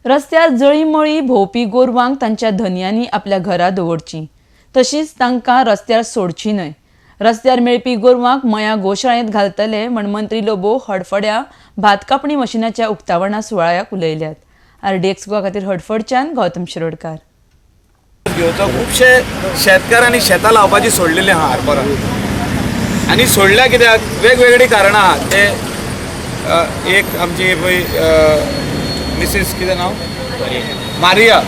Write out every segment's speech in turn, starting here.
रस्त्यार जळींमळीं भोंवपी गोरवांक तांच्या धनयांनी आपल्या घरा दवरचीं, तशींच तांकां रस्त्यार सोडचीं न्हय. रस्त्यार मेळपी गोरवांक मयां गोशाळेंत घालतले म्हण मंत्री लोबो हडफड्या भात कापणी मशिनाच्या उक्तावणा सुवाळ्याक उलयल्यात. आरडीएक्स गोवा खातीर हडफडच्यान गौतम शिरोडकार. घेवचो. खुबशे शेतकारांनी शेतां लावपाची सोडलेली आहा हार्बरान आनी सोडल्या कित्याक, वेगवेगळीं कारणां आहा. ते एक आमची पळय मिसीस, कितें नांव, मारिया,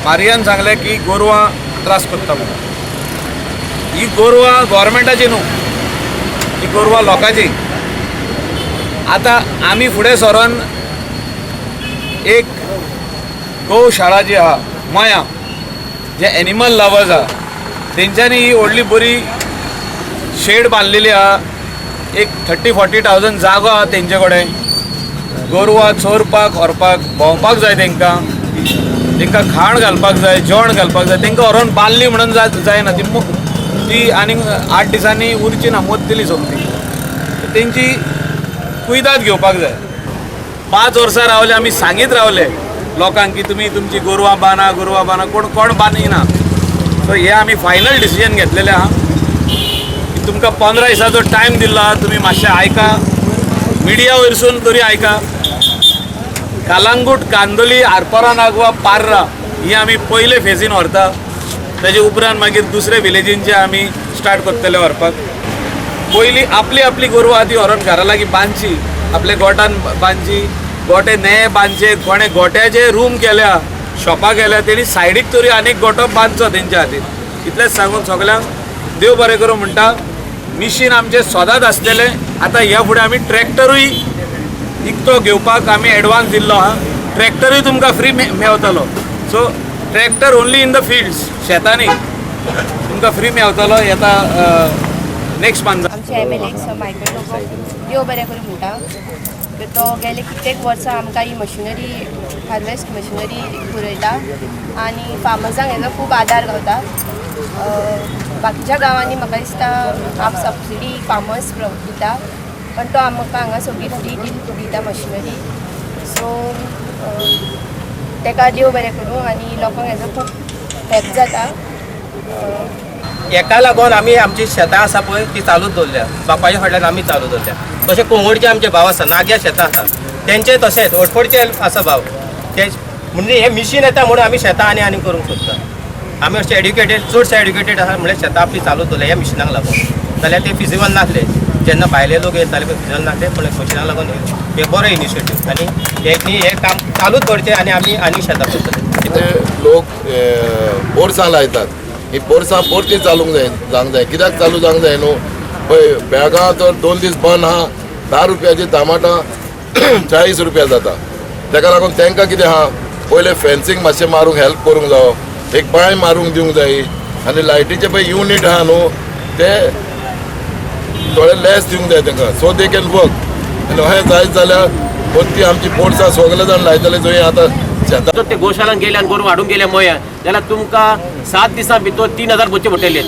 मारियान सांगलें की गोरवां त्रास करता म्हणून. ही गोरवां गोवोरमेंटाची न्हू, ही गोरवां लोकांची. आतां आमी फुडें सरोन एक गोशाळा जी आहा मया, जे एनिमल लवर्स आहा तेंच्यांनी ही व्हडली बरी शेड बांदलेली आहा. एक 30-40 थावजंड जागो आहा तेंचे कडेन. गोरवां चोरपाक व्हरपाक भोंवपाक जाय तेंकां, तेंकां खाण घालपाक जाय, जेवण घालपाक जाय. तेंकां व्हरोन बांदली म्हणून जायना. ती आनीक 8 दिसांनी उरची ना, मरतली सोमती. तेंची कुयदाद घेवपाक जाय. 5 वर्सां रावले आमी, सांगीत रावले लोकांक की तुमी तुमची गोरवां बाना, गोरवां बाना. कोण कोण बांदिना. सो हे आमी फायनल डिसिजन घेतलेलें आहा की तुमकां 15 दिसाचो टायम दिल्लो आहा. तुमी मातशें आयका, मिडिया वयरसून तरी आयका. कालांगूट, कांदोली, आरपोरा, नागवा, पार्रा ही आमी पयले फेजीन व्हरता. तेजे उपरांत मागीर दुसरे विलेजींचे आमी स्टार्ट करतले व्हरपाक. पयलीं आपली आपली गोरवां आहा ती व्हरोन घरा लागीं बांदची, आपल्या गोठान बांदची, गोटे ने बांदचे. कोणें गोट्याचे रूम केल्या, शॉपां केल्या, तेणी सायडीक तरी आनीक गोटो बांदचो तेंच्या खातीर. इतलेंच सांगून सगल्यांक देव बरें करूं म्हणटा. मिशीन आमचें सदांच आसतलें. आतां ह्या फुडें आमी ट्रॅक्टरूय इकतो घेवपाक आमी एडवान्स दिल्लो आहा. ट्रॅक्टरूय तुमकां free मेवतलो. So tractor only in the fields, शेतांनी तुमकां फ्री मेवतलो येता नेक्स्ट मंथ. आमचे एमएलए सर मायकल लोबो, देव बरें करूं म्हणटा. तो गेले कित्येक वर्सां आमकां ही मशिनरी, हार्वेस्ट मशिनरी पुरयता आनी फार्मर्सांक हेजो खूब आदार गावता. बाकीच्या गांवांनी म्हाका दिसता हाफ सबसिडी फार्मर्स दिता, पण तो आमकां हांगा सगळी फ्री दिता मशिनरी. सो ताका देव बरें करूं आनी लोकांक हेजो खूब हेल्प जाता. हेका लागून आमी आमची शेतां आसा पळय ती चालूच दवरल्या. बापायच्या फाटल्यान आमी चालू दवरल्या. तशें कोंगोडचे आमचे भाव आसा, नाग्या शेतां आसा तेंचे, तशेंच हडफडचे आसा भाव ते. म्हणजे हे मिशीन येता म्हणून आमी शेतां आनी आनी करूंक सोदता. आमी अशे एड्युकेटेड, चडशे एड्युकेटेड आसा म्हणल्यार शेतां आपली चालू दवरल्या ह्या मिशिनाक लागून. जाल्यार ते फिजिबल नासले. जेन्ना भायले लोक येताले पळय, फिजिबल नासले, पूण मशिनाक लागून हे बरो इनिशिएटीव आनी हे न्ही हें काम चालूच दवरचें आनी आमी आनी शेतां करतले. ते लोक बोरसां लायतात. ही बोरसां परती चालूंक जाय, जावंक जाय. कित्याक चालू जावंक जाय न्हू? पळय, बेळगांव तर 2 दीस बंद आहा. 10 रुपयाची टमाटां 40 रुपया जाता. तेका लागून तांकां कितें आहा, पयलें फेन्सींग मातशें मारूंक हेल्प करूंक जावो, एक बांय मारूंक दिवंक जाय आनी लायटीचे पळय युनीट आहा न्हू, ते थोडे लेस दिवंक जाय तांकां, सो they can work. आनी अशें जायत जाल्यार परती आमची बोरसां सगळे जाण लायतले जंय आतां शेतां. जर ते गोशालान गेले आनी गोरवां हाडूंक गेले मया जाल्यार तुमकां 7 दिसां भितर 3000 भरचे पडटले.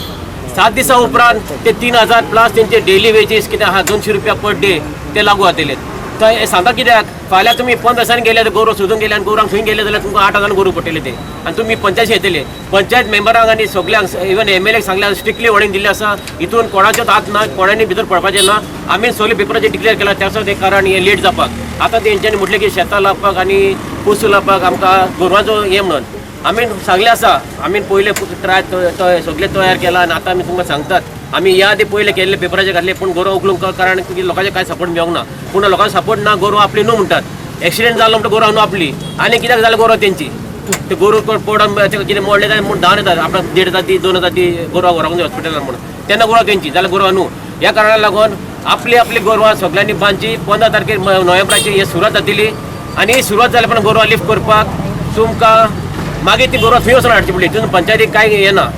7 दिसां उपरांत ते 3000 प्लस तेंचे डेली वेजीस कितें आहा, 200 रुपया पर डे, ते लागू जातले. तर हें सांगता कित्याक, फाल्यां तुमी 15 दिसांनी गेले, गोरवां सोदूंक गेले आनी गोरवांक खंय गेले जाल्यार तुमकां 8000 गोरवां पडटले ते आनी तुमी पंचायती येतले. पंचायत मेंबरांक आनी सगल्यांक, इवन एमएलएक सांगल्या, स्ट्रिक्टली वॉर्निंग दिल्ली आसा. हितून कोणाचोच हात ना, कोणानी भितर पडपाचें ना. आमी सगळे पेपराचेर डिक्लेअर केला. त्याचो ते कारण हें लेट जावपाक. आतां तेंच्यांनी म्हटलें की शेतां लावपाक आनी पोसू लावपाक आमकां गोरवांचो हें म्हणून आमी सांगलें आसा. आमी पयले ट्राय सगळें तयार केलां आनी आतां आमी तुमकां सांगतात. आमी ह्या आदी पयले केल्ले पेपराचे घातले, पूण गोरवां उखलूंक कारण की लोकांचे कांय सपोर्ट मेळोंक ना. पूण लोकांचो सपोर्ट ना, गोरवां आपली न्हू म्हणटात. एक्सिडेंट जालो म्हणटा गोरवां न्हू आपली, आनी कित्याक जालें, गोरवां तेंची. ते गोरू पडोन कितें मोडलें जाल्यार म्हूण धांवन येतात, आपणाक 1500 दी, 2000 दी, गोरवां व्हरोंक जाय हॉस्पिटलान म्हणून. तेन्ना गोरवां तेंची जाल्यार गोरवां न्हू. ह्या कारणाक लागून आपली आपली गोरवां सगळ्यांनी बांदची. 15 तारखेर नोव्हेंबराची हे सुरवात जातली आनी ही सुरवात जाल्या पण गोरवां लिफ्ट करपाक तुमकां मागीर ती गोरवां थंय वचून हाडची पडली. तितून पंचायतीक कांय येना.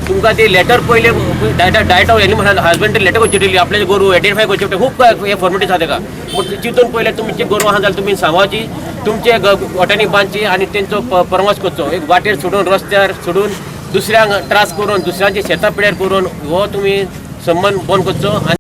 तुमकां ती लेटर पयले डायरेक्ट एनिमल हजबंडरी लेटर करची पडटली, आपले गोरू आयडेंटिफाय करचे पडटले. खूब हे फॉर्मेलिटीज आसा तेका. पूण चिंतून पयलें तुमची गोरवां आहा जाल्यार तुमी सांबाळची, तुमचे गोट्यांनी बांदची आनी तेंचो परमर्श करचो. एक वाटेर सोडून, रस्त्यार सोडून, दुसऱ्यांक त्रास करून, दुसऱ्यांची शेतां पिड्यार करून हो तुमी संबंद बंद करचो आनी